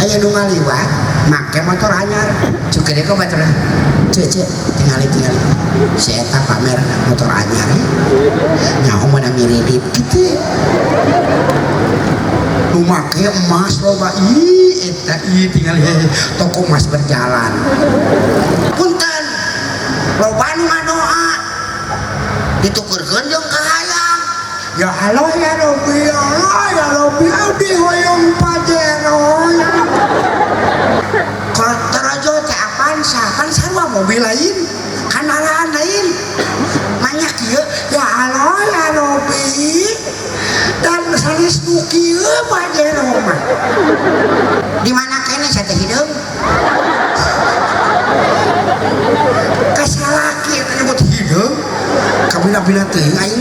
Aya nu ngaliwat make motor anyar. Cuk gede kok batur. Cek cek tingali tingali. Si eta pamer motor anyar. Nyaho mana miridip kitu. Nu make emas loba ih eta ih tingali toko emas berjalan. Punten. Loba nu ngadoa. Ditukerkeun jeung kahayang. Ya Allah ya Rabbi, ya Allah ya Rabbi, abdi hoyong Pajero. Tarajo teh Avanza, kan sarua mobil lain, kendaraan lain. Banyak kieu, ya Allah ya Rabbi. Dan sanes nu kieu Pajero mah. Di mana kene sate hideung? Kasalaki eta nyebut hideung. Kabina-bina teuing aya